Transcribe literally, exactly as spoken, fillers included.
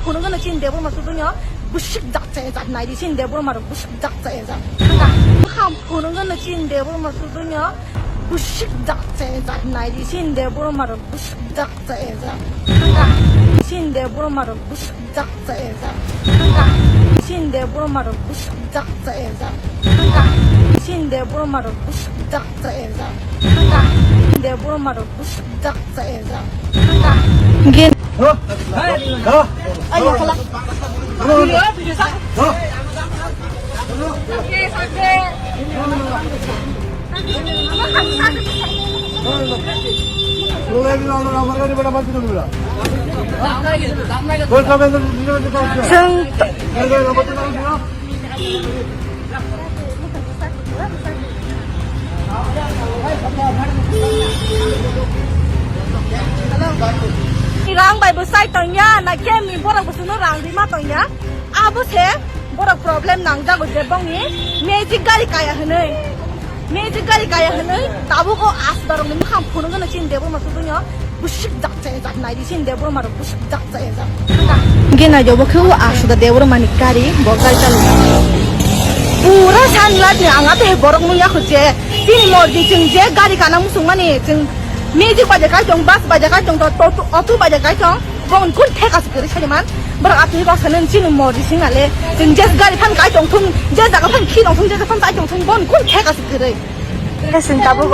Phunukgwno chini Debbarma sudunyo busik jakcha ejak naidi chini Debbarma rok busik jakcha ejak. Mukhang phunukgwno chini Debbarma sudunyo busik jakcha ejak naidi chini Debbarma rok busik jakcha ejak. Chini Debbarma rok busik jakcha ejak. Chini Debbarma rok busik jakcha ejak. Chini Debbarma rok busik jakcha ejak. Chini Debbarma rok busik jakcha ejak. Gen. Chwng Rang bai bwsai tongya, na kemni borok bwswkno rang rima tongya. Abo se borok problem nangjago je bongni magic gari kaya hwnwi. Magic gari kaya hwnwi tabuk o asda rokni mukhang phunukgwno chini Debbarma sudunyo busik jakcha ejak naidi chini Debbarma rok busik jakcha ejak. Gena jobo khe o asda Debbarma ni gari bo gari chalok. Pura sunlight ni ang abo he borok nung yakho je chini morji chwng je gari kana muchung mani chwng magic bai de kai tong, bus bai de kai tong, to, to, auto bai de kai tong. Bon kun theka se kwrwi sani man. Borok atwi rok sani chini morji singale. Chwng je gari phan kai tong thung, je jaga phan khi tong thung, je jaga phan kai tong thung, bon kun theka se kwrwi. Sing tabuk.